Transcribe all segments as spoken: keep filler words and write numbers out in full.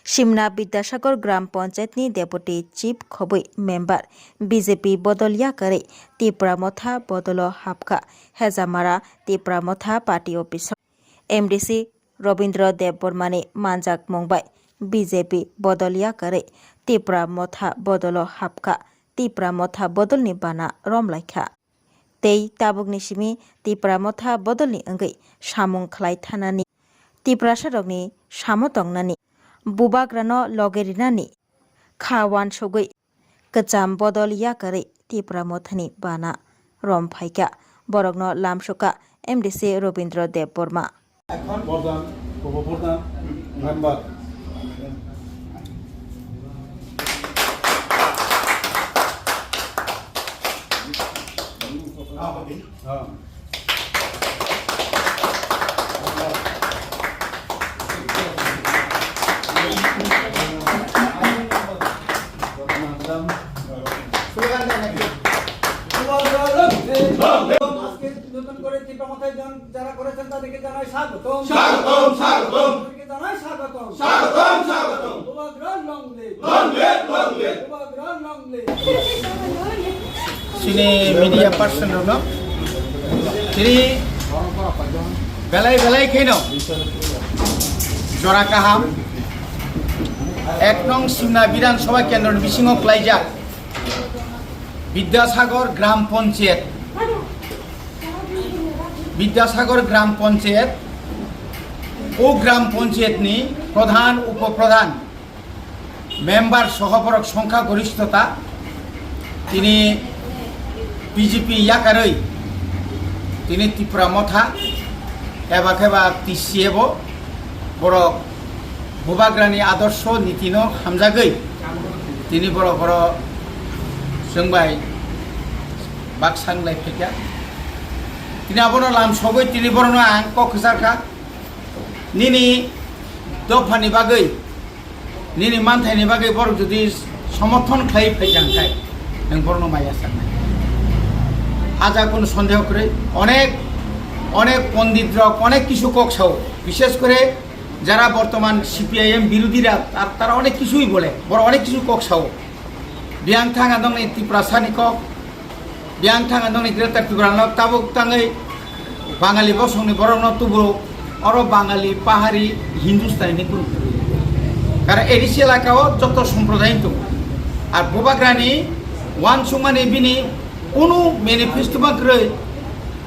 Simna Bidyasagar Gram Panchayat ni Deputy Chief khobwi member B J P bodol yakarwi Tipra Motha bodolo hapkha. Hejamara Tipra Motha Party Office M D C Robindra Debbarma ni manjak mung bai B J P bodol yakarwi Tipra Motha bodolo hapkha. Tipra Motha bodol ni bana romlaikha. Tei tabukni simi Tipra Motha bodolni wngwi samung khlai thanani, Tiprasarokni samo tongnani, bubagrano loge rinani kha wansugwi kwcham bodol yakarwi Tipra Mothani bana rom phaikha. Borokno lamsukha M D C Robindra Debbarma. এখন প্রধান, উপপ্রধান, মেম্বার। হ্যাঁ। স্লোগান দেন একটু। আজকে নতুন করে টিপা মাথায় যারা করেছেন তাদেরকে জানাই স্বাগতম। স্বাগতম, স্বাগতম। তাদেরকে জানাই স্বাগতম। স্বাগতম, স্বাগতম। Bubagra long live. Long live, long live. Bubagra long live. Chini media person rokno chini belai belai kheno jora kaham ek nong Simna Bidhan Sabha Kendro ni bisingo klaijak Bidyasagar Gram Panchayat, Bidyasagar Gram Panchayat, o Gram Panchayat ni Pradhan, Upopradhan, member soho borok songkha goristota, tini B J P yakarwi, tini Tipra Motha, eba kheba T C A bo, borok Bubagrani adorsho nitino hamjagwi tini borok oro chwng bai baksa wnglai phaikha. Tini abono lam sogwi tini borokno ang kok kwcharkha, nini dophani bagwi, nini manthaini bagwi borok jodi somorthon khlai phaikha hwnkhe nwng borokno maya saknai. Haja kono sondeho kwrwi, onek, onek pondit rok onek kisu kok sao, bishes kore jara bortoman C P I M birodhira, tar-, tara onek kisui bole, boro onek kisu kok sao. Biyang thang adong ni Tiprasa ni kok, biyang thang adong ni Greater Tripura no tabuk tangwi Bangali bosong ni borok no tubu oro Bangali, Pahari, Hindustani ni kunu. Karon A D C elaka o joto somproday tongo. Ar Bubagrani wansukmani bini kunu manifesto ba kwrwi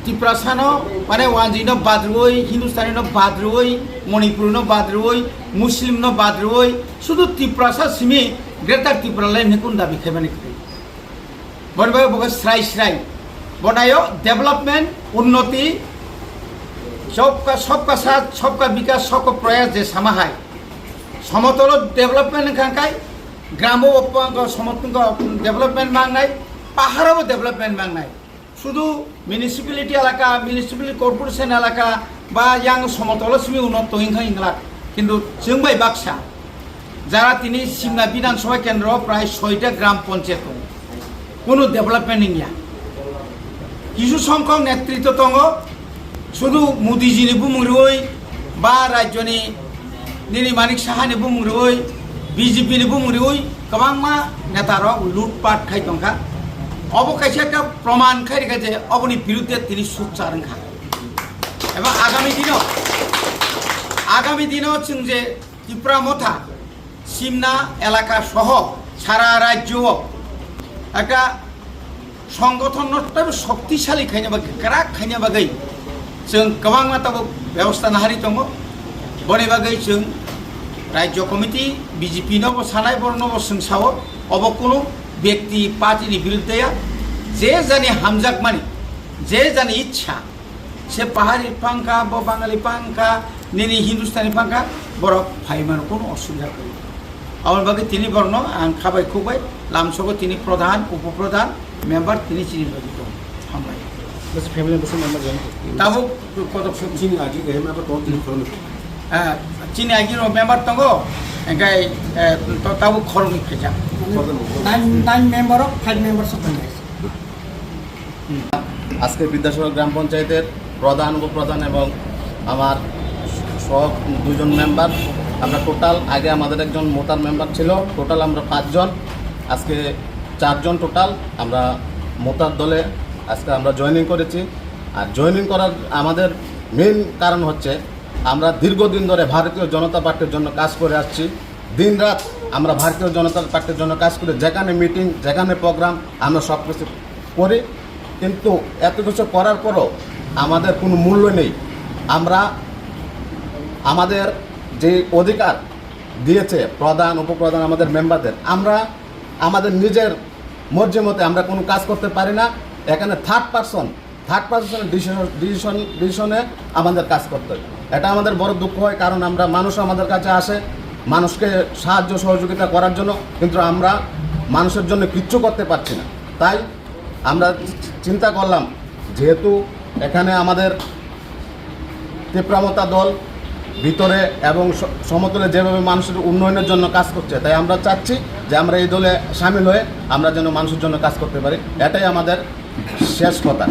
Tiprasa no, mane, Wanjwi no bad rwui, Hindustani no bad rwui, Manipuri no bad rwui, Muslim no bad rwui, sudu Tiprasa simi Greater Tipraland hinwi kunu dabi khaimani kwrwi. Boni bagwi bo khe srai srai. Bo naio development, unnoti, sabka, sabka saath, sabka bikas, sabka prayas je sama hai. Somotolo development wngkha khe gramo bo somotolo development mangnai, paharo bo development mangnai. Sudu municipality elaka, municipal corporation elaka ba yang somotolo simi unnot tongwi wngkha hinglak. Kintu chwng bai baksa jara tini Simna Bidhan Sabha Kendro prai soita gram panchayat tongo. Kunu development wngya. Kisu songkhok netritwo tongo, sudu Modi ji ni bumung rwui ba rajyo ni nini Manik Saha ni bumung rwui, B J P ni bumung rwui kwbangma neta rok loot pat khai tongkha. Obo kaisa ekta proman khai rikha je oboni birudde tini sukchar wngkha. Eba agami dino, agami dino chwng je Tipra Motha, Simna elaka soho sara rajyo o ekta songgothon no teibo shoktisali khaina bagwi, kwrak khaina bagwi chwng kwbangma tabuk bebosta nahari tongo. Boni bagwi chwng Rajyo Committee, B J P no bo sanai, borok no bo chwng sao, obo kunu byakti party ni birudde ya, je jani hamjakmani, je jani ichha, se Pahari phangkha, bo Bangali phangkha, nini Hindustani phangkha, borok phaimano kunu osubida kwrwi. Aboni bagwi tini borokno ang khabai khukbai, lamsogo tini pradhan, upo pradhan, member tini chini bagwi tongo. Hambai. Bwswk family bwswk member join? Tabuk kotok suk. Chini agi ke member tongo tini khoroknwi. Ah, chini agi no member tongo, engkai, eh, to-, tabuk khoroknwi phaijak. Nine, nine member o five member sok tongo. আজকে বিদ্যাসাগর গ্রাম পঞ্চায়েতের প্রধান, উপপ্রধান এবং আমার সহ দুইজন মেম্বার আমরা টোটাল, আগে আমাদের একজন মোতার মেম্বার ছিল, টোটাল আমরা পাঁচজন, আজকে চারজন টোটাল আমরা মোতার দলে আজকে আমরা জয়েনিং করেছি। আর জয়েনিং করার আমাদের মেইন কারণ হচ্ছে, আমরা দীর্ঘদিন ধরে ভারতীয় জনতা পার্টির জন্য কাজ করে আসছি। দিন রাত আমরা ভারতীয় জনতা পার্টির জন্য কাজ করি, যেখানে মিটিং, যেখানে প্রোগ্রাম, আমরা সব কিছু করি। কিন্তু এত কিছু করার পরও আমাদের কোনো মূল্য নেই। আমরা আমাদের যে অধিকার দিয়েছে প্রধান, উপপ্রধান, আমাদের মেম্বারদের, আমরা আমাদের নিজের মর্জি মতে আমরা কোনো কাজ করতে পারি না। এখানে থার্ড পারসন, থার্ড পারসনের ডিসিশন ডিসিশন ডিসিশনে আমাদের কাজ করতে হয়। এটা আমাদের বড় দুঃখ হয়, কারণ আমরা, মানুষ আমাদের কাছে আসে মানুষকে সাহায্য সহযোগিতা করার জন্য, কিন্তু আমরা মানুষের জন্য কিচ্ছু করতে পারছি না। তাই আমরা চিন্তা করলাম, যেহেতু এখানে আমাদের তিপ্রামতা দল ভিতরে এবং স-, সমতলে যেভাবে মানুষের উন্নয়নের জন্য কাজ করছে, তাই আমরা চাচ্ছি যে আমরা এই দলে সামিল হয়ে আমরা যেন মানুষের জন্য কাজ করতে পারি। এটাই আমাদের শেষ কথা।